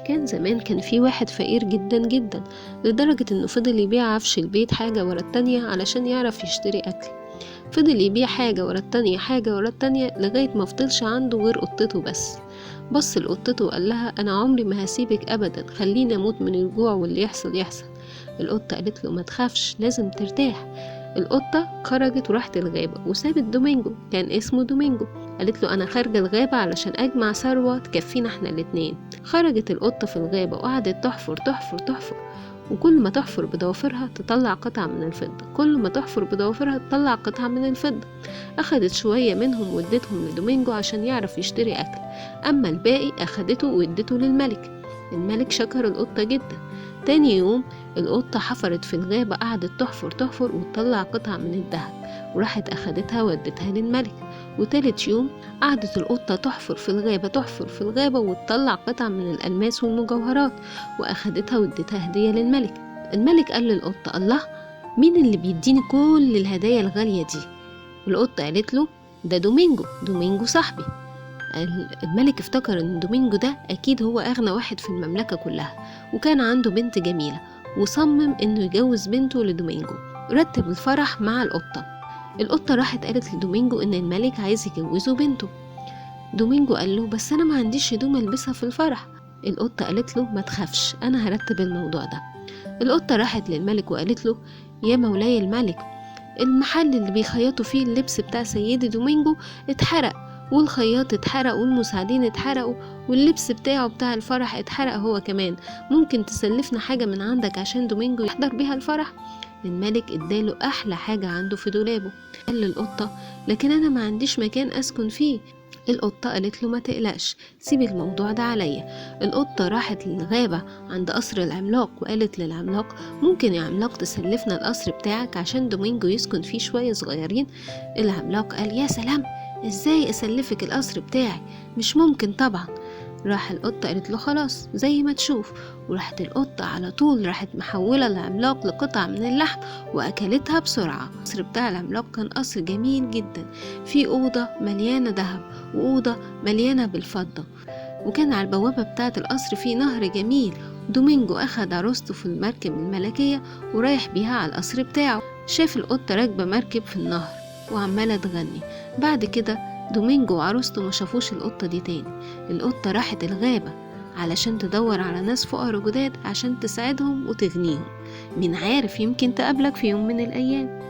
كان زمان كان في واحد فقير جدا جدا، لدرجة انه فضل يبيع عفش البيت حاجة ورا التانية علشان يعرف يشتري اكل. فضل يبيع حاجة ورا التانية حاجة ورا التانية لغاية ما فضلش عنده غير قطته بس. بص لقطته وقال لها انا عمري ما هسيبك ابدا، خليني اموت من الجوع واللي يحصل يحصل. القطة قالت له ما تخافش، لازم ترتاح. القطة خرجت وراحت الغابة وسابت دومينجو، كان اسمه دومينجو. قالت له أنا خارجة الغابة علشان أجمع ثروة تكفينا احنا الاتنين. خرجت القطة في الغابة وقعدت تحفر تحفر تحفر، وكل ما تحفر بضوافرها تطلع قطعة من الفضة، كل ما تحفر بضوافرها تطلع قطعة من الفضة. أخدت شوية منهم وادتهم لدومينجو عشان يعرف يشتري أكل، أما الباقي أخدته وادته للملك. الملك شكر القطة جدا. تاني يوم القطة حفرت في الغابة، قعدت تحفر تحفر وتطلع قطعة من الذهب، وراحت أخدتها وادتها للملك. وتالت يوم قعدت القطة تحفر في الغابة تحفر في الغابة وتطلع قطع من الألماس والمجوهرات، وأخدتها وادتها هدية للملك. الملك قال للقطة الله، مين اللي بيديني كل الهدايا الغالية دي؟ القطة قالت له ده دومينجو، دومينجو صاحبي. الملك افتكر ان دومينجو ده اكيد هو اغنى واحد في المملكة كلها، وكان عنده بنت جميلة، وصمم انه يجوز بنته لدومينجو. رتب الفرح مع القطة. القطة راحت قالت لدومينجو ان الملك عايز يجوزه بنته. دومينجو قال له بس انا ما عنديش هدوم البسها في الفرح. القطة قالت له ما تخافش، انا هرتب الموضوع ده. القطة راحت للملك وقالت له يا مولاي الملك، المحل اللي بيخيطوا فيه اللبس بتاع سيدي دومينجو اتحرق، والخياط اتحرق، والمساعدين اتحرقوا، واللبس بتاعه بتاع الفرح اتحرق هو كمان، ممكن تسلفنا حاجة من عندك عشان دومينجو يحضر بيها الفرح؟ الملك اداله احلى حاجة عنده في دولابه. قال للقطة لكن انا ما عنديش مكان اسكن فيه. القطة قالت له ما تقلقش، سيب الموضوع ده عليا. القطة راحت للغابة عند قصر العملاق وقالت للعملاق ممكن يا عملاق تسلفنا القصر بتاعك عشان دومينجو يسكن فيه شوية صغيرين؟ العملاق قال يا سلام، ازاي اسلفك القصر بتاعي؟ مش ممكن طبعا. راح القطة قالت له خلاص زي ما تشوف. وراحت القطة على طول راحت محولة العملاق لقطع من اللحم وأكلتها بسرعة. القصر بتاع العملاق كان قصر جميل جدا، فيه أوضة مليانة ذهب وأوضة مليانة بالفضة، وكان على البوابة بتاعة القصر فيه نهر جميل. دومينجو أخد عروسته في المركب الملكية ورايح بيها على القصر بتاعه. شاف القطة راكبة مركب في النهر وعمالة تغني. بعد كده دومينجو وعروسته ما شافوش القطة دي تاني. القطة راحت الغابة علشان تدور على ناس فقراء جداد عشان تساعدهم وتغنيهم. مين عارف، يمكن تقابلك في يوم من الأيام.